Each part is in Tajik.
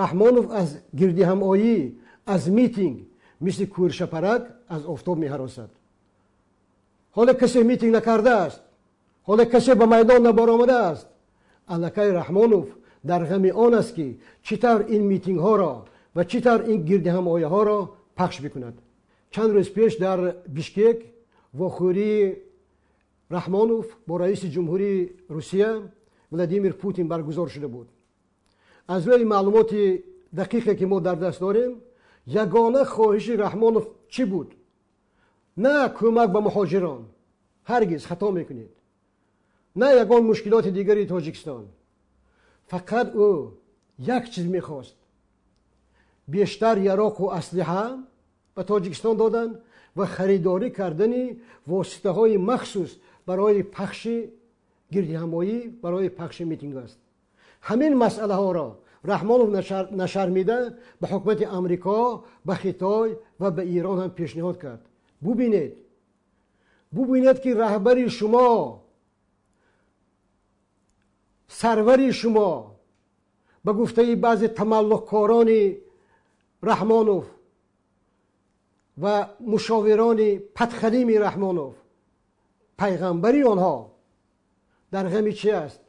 Раҳмонов аз гирдиҳамоӣ, аз митинг мисли кӯршапарак аз офтоб меҳаросад. Ҳоло касе митинг накардааст, ҳоло касе ба майдон набаромадааст. Аллакай Раҳмонов дар ғами он аст, ки чӣ тавр ин митингҳоро ва чӣ тавр ин гирдиҳамоиҳоро пахш мекунад. Чанд рӯз пеш дар Бишкек вохӯрии Раҳмонов бо раиси ҷумҳурии Русия Владимир Путин баргузор шуда буд. Аз рӯи маълумоти дақиқе, ки мо дар даст дорем, ягона хоҳиши Раҳмонов чӣ буд? На кӯмак ба муҳоҷирон, ҳаргиз, хато мекунед, на ягон мушкилоти дигари Тоҷикистон. Фақат ӯ як чиз мехост: бештар яроқу аслиҳа ба Тоҷикистон додан ва харидорӣ кардани воситаҳои махсус барои пахши гирдиҳамоӣ, барои пахши митинг аст. Ҳамин масъалаҳоро Раҳмонов нашармида ба ҳукумати Амрико, ба Хитой ва ба Эрон ҳам пешниҳод кард. Бубинед, бубинед, ки раҳбари шумо, сарвари шумо, ба гуфтаи баъзе тамаллуқкорони Раҳмонов ва мушовирони падхалими Раҳмонов, пайғамбари онҳо, дар ғами чи аст?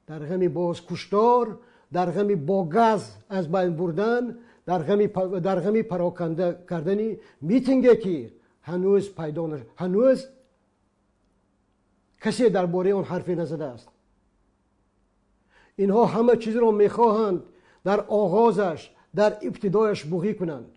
Дар ғами бозкуштор, дар ғами бо газ аз байн бурдан, дар ғами пароканда кардани митинге, ки ҳанӯз пайдо, ҳанӯз касе дар бораи он ҳарфе назадааст. Инҳо ҳама чизро мехоҳанд дар оғозаш, дар ибтидояш буғӣ кунанд.